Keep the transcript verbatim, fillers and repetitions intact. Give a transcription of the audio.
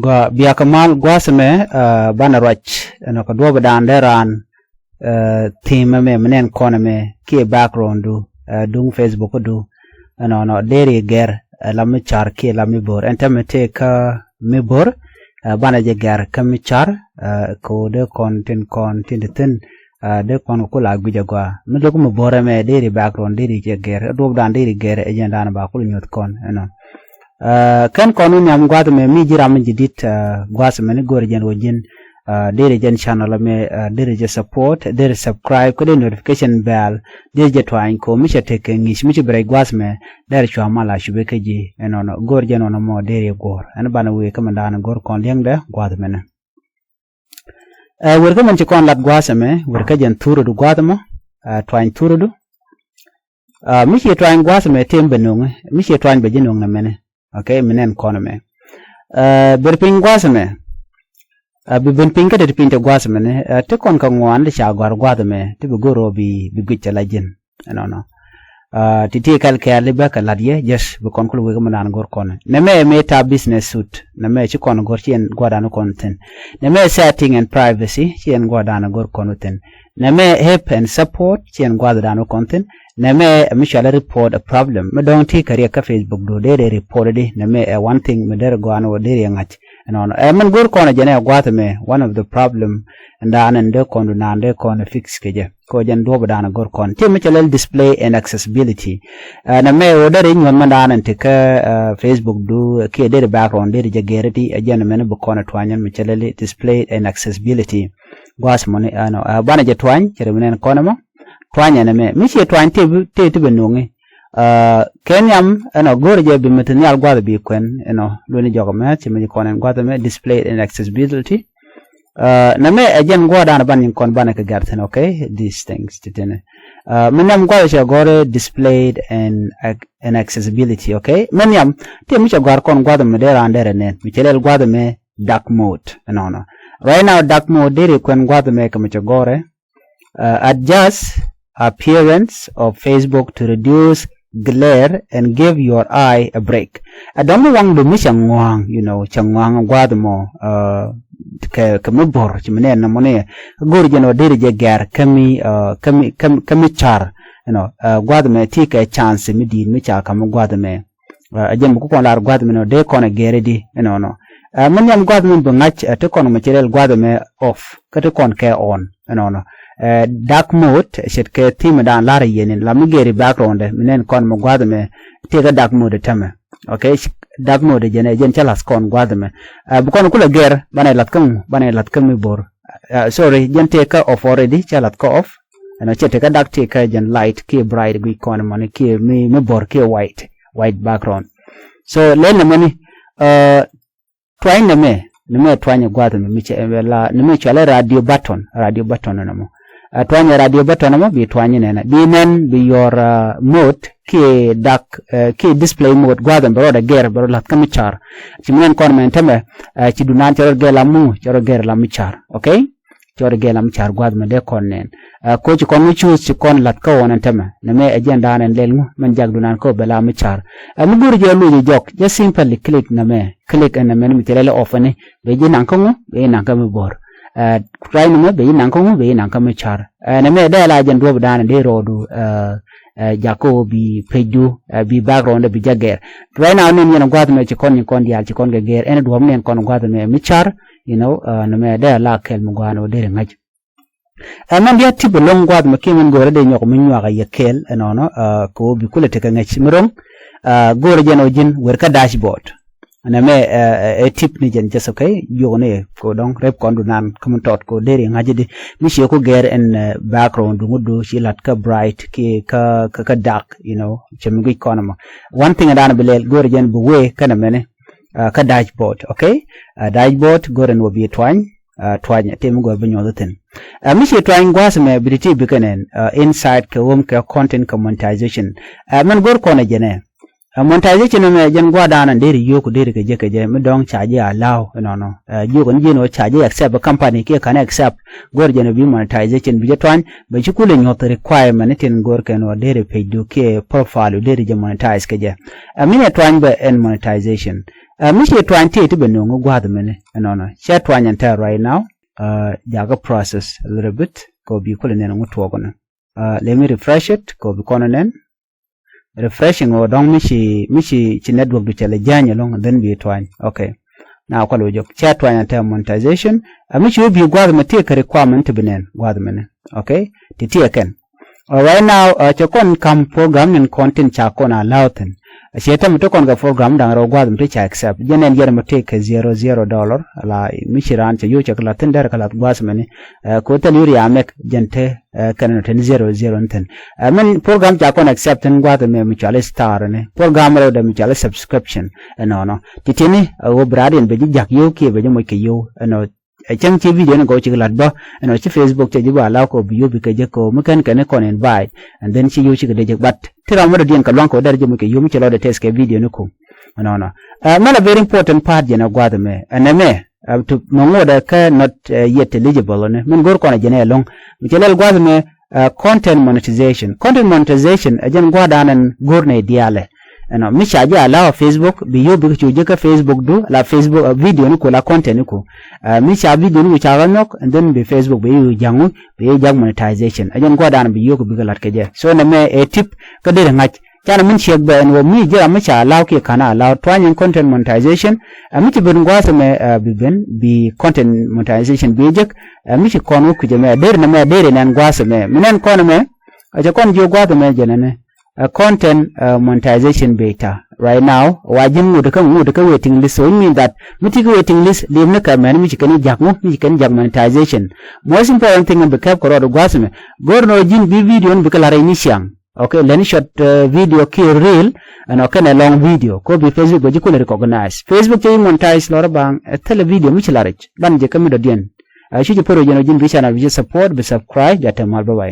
Gua biakä mal gua̱a̱th ɛmɛ, banɛ ruac ɛnɔ kɛ duɔ̱ɔ̱p dan dee raan, theme ɛmɛ mi nɛn kɔn ɛmɛ kiɛ background du, duŋ Facebook du. Ɛnɔnɔ deri gɛr ɛ la mi car kiɛ la mi bor, ɛn tɛmɛ tëë kä mi bor. Banɛ jɛ gɛr kä mi car, kɛ wä dee kɔn tin kɔn tin ti thin, dee kɔn kɛ kula guic agua mi lo̱k mi bor ɛmɛ deri background deri jɛ gɛr, duɔ̱ɔ̱p dan deri gɛr ɛ jɛn dan ba kul nyuth kɔn ɛnɔ. Kɛn kɔn wä nhiam gua̱th ɛmɛ mi ji̱ ram mi ji̱ di̱t, gua̱th ɛmɛ ni go̱o̱r jɛn wä ji̱n, deri jɛn channel ɛmɛ, deri jɛ support, deri subscribe kä deri notification bell, deri jɛ twany ko mi cɛ tek kɛ ŋi̱c mi ci bi rɛc gua̱th ɛmɛ, deri cua mal a cupi kä ji̱ ɛnɔnɔ go̱o̱r jɛn wä nɔmɔ deri guɔ̱ɔ̱r ɛn banɛ wee kä mɛn daanɛ go̱o̱r kɔn liɛŋdɛ gua̱th ɛmɛ ni. Ɛ, wër kä mɛn ci kɔn lat gua̱a̱th ɛmɛ, wër kä jɛn thurä du gua̱a̱th ɛmɔ, ɛ, twany thurä du. Ɛ, mi ci twany gua̱a̱th ɛmɛ tëë mi bɛ no̱ŋ, mi ci twany bɛ ji̱ no̱ŋ nɛ mɛnɛ. Okay, mi nɛn kɔn ɛmɛ. Ɛ, ber piny gua̱a̱th ɛmɛ. Ɛ, bi ben piny kä te ti piny te gua̱a̱th ɛmɛ ni, ɛ, ti kɔn kä ŋuan ti ca gɔ̱a̱r gua̱a̱th ɛmɛ, ti bi go̱r ɔ bi, bi guic cɛ la ji̱n. Ɛnɔnɔ. Ti ti kɛl kɛɛl i̱ bɛ kɛ la̱t yɛ, just bi kɔn kul wek mi naan go̱r kɔn. Nɛmɛ ɛ mɛ ta business suit, nɛmɛ ci kɔn go̱r ci ɛn gua̱dan kɔn thi̱n. Nɛmɛ ɛ setting and privacy, ci ɛn gua̱dan go̱r kɔn thi̱n. Nɛmɛ ɛ help and support, ci ɛn gua̱dan kɔn thi̱n. Nɛmɛ ɛ mi cual ɛ report a problem. Mi dɔ̱ŋ ti kɛ riɛk kä Facebook du, dee dee report di. Nɛmɛ ɛ one thing mi der gua̱dan wä der yɛ ŋa̱c. Ɛnɔnɔ. Ɛ min go̱r kɔn ɛ jɛn ɛ gua̱th ɛmɛ, one of the problem. Ɛn daan ɛn dee kɔn du naan dee kɔn ɛ fix kɛ jɛ. Kɛ jɛn duɔ̱ɔ̱p dan go̱r kɔn. Ti mi cɛ lɛl display and accessibility. Ɛ, nɛmɛ ɣöö deri nyuɔ̱th mɛn dan ɛn ti kä, ɛ, Facebook du kiɛ deri background deri jɛ gɛri ti ɛ jɛn mɛn bi kɔn ɛ twany ɛn mi cɛ lɛl display and accessibility. Gua̱a̱th mɔni ɛnɔ, ɛ, banɛ jɛ twany cɛ rɛ mi nɛn kɔn ɛmɔ. Twany ɛn ɛmɛ. Mi ciɛ twany ti bi, ti, ti bi nuŋi. Ɛ, kɛ nhiam ɛnɔ go̱r jɛ bi mi ti nhial gua̱th bi kuɛn ɛnɔ. Lueni jɔk ɛmɛ ci mi jɛ kɔn ɛn gua̱th ɛmɛ display and accessibility. Nɛmɛ ɛ jɛn guɔ̱ɔ̱r dan ban nyin kɔn banɛ kɛ gɛr thi̱n, okay? These things ti tini. Mi nɛm gua̱th cɛ gɔ̱r displayed and, and accessibility, okay? Mi nhiam ti mi cɛ gɔ̱r kɔn gua̱th mi dee ran dee rɛ nɛn mi cɛ lɛl gua̱th mi dark mode ɛnɔnɔ. Right now dark mode dee ri kuɛn gua̱th mi kɛ mi cɛ gɔ̱r ɛ. Adjust appearance of Facebook to reduce glare and give your eye a break. Ɛ dɔ̱ŋ mi waŋ du mi cɛ ŋua̱a̱ŋ, you know, cɛ ŋua̱a̱ŋ gua̱a̱th mɔ, kɛ, kɛ mi bo̱r ci mi nɛn nɔmɔ ni. Go̱r jɛn ɔ deri jɛ gɛr kä mi, kä mi, kä mi car, you know, gua̱a̱th mɛ ti kɛ chance mi di̱i̱t mi ca kä mi gua̱a̱th mɛ. Ɛ jɛn mi ku kɔn lar gua̱th mɛ nɔ dee kɔn ɛ gɛr di ɛnɔnɔ. Ɛ mi nhiam gua̱th mɛ bi ŋa̱c, ɛ ti kɔn mɛ cɛ rɛl gua̱th mɛ off kä ti kɔn kɛ on ɛnɔnɔ. Ɛ dark mode ce̱tkɛ theme dan lar yɛn in la mi gɛr i background mi nɛn kɔn mɛ gua̱th mɛ ti kɛ dark mode tämɛ. Okay, dark mode jɛn ɛ jɛn cä lath kɔn gua̱th mɛ. Ɛ bi kɔn kulɛ gɛr banɛ lath kä ŋu, banɛ lath kä mi bo̱r. Sorry, jɛn ti kä off already, cä lath kä off. Ɛnɔ cɛ ti kä dark ti kä jɛn light kiɛ bright guic kɔn mɔni kiɛ mi, mi bo̱r kiɛ white, white background. So lɛl nɛmɛ ni, twany nɛmɛ, nɛmɛ twany gua̱th mi, mi cɛ la nɛmɛ cualɛ radio button, radio button nɔmɔ. Twany radio button nɔmɔ bi twany nɛnɛ bi nɛn bi your mode kiɛ dark, kiɛ display mode gua̱th mi bɛ rɔɔdɛ gɛr bɛ rɔɔdɛ lath kä mi car. Ci mi nɛn kɔn mɛn tämɛ, ci dunan cɛ rɔɔdɛ gɛr la mu, cɛ rɔɔdɛ gɛr la mi car, okay? Cɔɔr gɛl am car gua̱th mɛ dee kɔn nɛn. Ɛ koc ci kɔn mi cuuth ci kɔn lath kä ɣɔn ɛn tämɛ. Nɛmɛ ɛ jɛn da̱a̱n ɛn lɛl ŋu mɛn jak dunan kä bɛ la mi car. Ɛ mi go̱o̱r jɛ luc jɔk jɛ simply click nɛmɛ. Click ɛn nɛmɛ ni mi ci lɛl ɛ off ɛni bɛ ji̱ naŋ kä ŋu bɛ ji̱ naŋ kä mi bo̱r. Ɛ try nɛmɛ bɛ ji̱ naŋ kä ŋu bɛ ji̱ naŋ kä mi car. Ɛ nɛmɛ dee la jɛn duɔ̱p da̱a̱n ɛn dee rɔɔdu. Ɛ ɛ jakä ɣöö bi pecdu, ɛ bi background bi jɛ gɛr. Right now nɛn yɛn gua̱th mɛ ci kɔn nyin kɔn diaal ci kɔn kɛ gɛr ɛn duɔ̱ɔ̱p nɛn kɔn gua̱th mɛ mi car, you know, nɛmɛ dee la kɛl mi gua̱a̱n ɣöö dee ri ŋäc. Ɛ mɛn diaal tip ɛlɔ̱ŋ gua̱th mɛ kiɛ mɛn go̱o̱rä dee nyɔk mi nyuak a yɛ kɛl ɛnɔnɔ, kɛ ɣöö bi kulɛ tekɛ ŋäc mi ro̱ŋ. Go̱o̱rä jɛn ɣöö ji̱n wer kä dashboard. Nɛmɛ ɛ tip ni jɛn jɛth, okay? Jiök ni ko dɔ̱ŋ rep kɔn du nan kä mi tɔt ko deri ŋa̱c di mi cie ku gɛr ɛn background du ŋut du ci lat kä bright ki kä, kä, kä dark, you know, cɛ mi guic kɔn ɛmɔ. One thing dan bi lɛl go̱r jɛn bi wee kä nɛmɛni kä dashboard, okay? Dashboard go̱r ɛn wä bi twany, twany ti mi go̱r bi nyuɔth thin. Mi cie twany gua̱a̱th mɛ bi ti ti bi kɛn ɛn inside kɛ wom kɛ content kɛ monetization. Mɛn go̱r kɔn ɛ jɛn ɛ Ɛ monetization ɛmɛ jɛn gua̱a̱r da̱a̱n an deri yio̱o̱k deri kɛ jek kɛ jɛ mi dɔ̱ŋ ca jɛ allow ɛnɔnɔ. Ɛ jiök ɛn ji̱n ɣöö ca jɛ accept ɛ company kiɛ ka̱n accept. Go̱r jɛn ɛ bi monetization bi jɛ tuany bɛ ci kulɛ nyuɔ̱th requirement ni tin go̱r kɛn ɣöö deri page du kiɛ profile du deri jɛ monetize kɛ jɛ. Ɛ min ɛ tuany bɛ ɛn monetization. Ɛ mi ci twany ti ti bɛ nöŋ gua̱a̱th mɛni ɛnɔnɔ cɛ twany ɛn tɛ right now. Jakä process a little bit kɛ bi kulɛ nɛn ŋu tuɔɔk ni. Let me refresh it kɛ bi kɔn nɛn. Refreshing ɔ dɔŋ mi ci mi ci ci network du cɛ lɛ jany ɛlɔŋ then bi twany. Okay. Na kɔl wä jɔk cɛ twany ɛn tɛ monetization. Ɛ mi ci wä bi gua̱a̱th mɛ ti kɛ requirement ti bi nɛn gua̱a̱th mɛni. Okay. Ti ti ɛ kɛn. Right now cɛ kɔn kam program in kɔn tin ca kɔn allow thin. Ciɛ tɛm ti kɔn kɛ program daŋ rɛw gua̱a̱th mi ti ca accept jɛn ɛn yɛn mi ti kɛ zero zero dollar la mi ci raan cɛ yo̱o̱ cɛ kɛ lath thin dɛr kɛ lath gua̱a̱th mɛni. Ko thil yuri amɛk jɛn te kɛn nɔ tin zero zero ni thin. Min program ca kɔn accept thin gua̱a̱th mɛ mi cuali star ni program rɛw dɛ mi cuali subscription. Ɛnɔnɔ ti tiɛni wä bi raadiɛn bɛ ji̱ jak yo̱o̱ kiɛ bɛ ji̱ moc kɛ yo̱o̱ ɛnɔ. Ɛ cäŋ ci video ni gɔw cik lat bä ɛn ɔ ci Facebook cɛ ji̱ ba law kɔ bi yo̱o̱ bi kɛ jek kɔ mi kɛn kɛn kɔn invite. And then ci yo̱o̱ cik dee jek but ti ram mi dɔ̱diɛn kɛ luaŋ kɔ dɛr jɛ mi kɛ yo̱o̱ mi cɛ lɔ dee test kɛ video ni kɔ. Ɛnɔnɔ. Mɛn a very important part jɛn ɛ gua̱th mɛ ɛn ɛmɛ. Mɛ ŋuɔdɛ kɛ not yet eligible ni min go̱r kɔn ɛ jɛn ɛ lɔŋ mi cɛ lɛl gua̱th mɛ. Content monetization, content monetization ɛ jɛn gua̱dan ɛn go̱r nɛ diaalɛ. Ɛnɔ mi ca jɛ allow Facebook bi yo̱o̱ bikɛ cu jɛ kä Facebook du la Facebook video ni ku la content ni ku. Mi ca video ni ku ca kä nhɔk and then bi Facebook bi yo̱o̱ ja̱ŋu bi yo̱o̱ ja̱k monetization ɛ jɛn gua̱dan bi yo̱o̱ bikɛ lat kɛ jɛ so nɛ mɛ ɛ tip. Kä deri ŋa̱c canɛ min ciɛk bɛ ɛn wä mi jɛ ram mi ca allow kiɛ ka̱n allow twany ɛn content monetization. Ɛ mi ci ben gua̱a̱th ɛmɛ bi ben bi content monetization bi jek. Ɛ mi ci kɔn wä kui̱c ɛmɛ deri nɛ mɛ deri nɛn gua̱a̱th ɛmɛ mi nɛn kɔn ɛmɛ. Ɛ cɛ kɔn jiök gua̱a̱th ɛmɛ jɛn ɛnɛ. Ɛ content monetization beta right now wa ji̱n ŋut kä ŋut kä waiting list so it mean that mi ti kä waiting list li̱em ni kɛ mɛn mi ci kɛn jak ŋu mi ci kɛn jak monetization. Most important thing bi kɛp kɛ rɔɔd gua̱a̱th ɛmɛ. Go̱r nɔ ji̱n bi video ni bi kɛ la̱r rɛy ni ciaŋ. Okay, lɛn short video kiɛ reel. Ɛnɔ kɛnɛ long video ko bi Facebook bɛ ji̱ kulɛ recognize Facebook cɛ ji̱ monetize lɔrä baŋ ɛ thilɛ video mi ci la̱r rɛc ban jɛ kä mi dɔ̱diɛn. Ɛ cu jɛ pär wä jɛn wä ji̱n bi channel bi jɛ support bi subscribe jatɛ mal bye bye.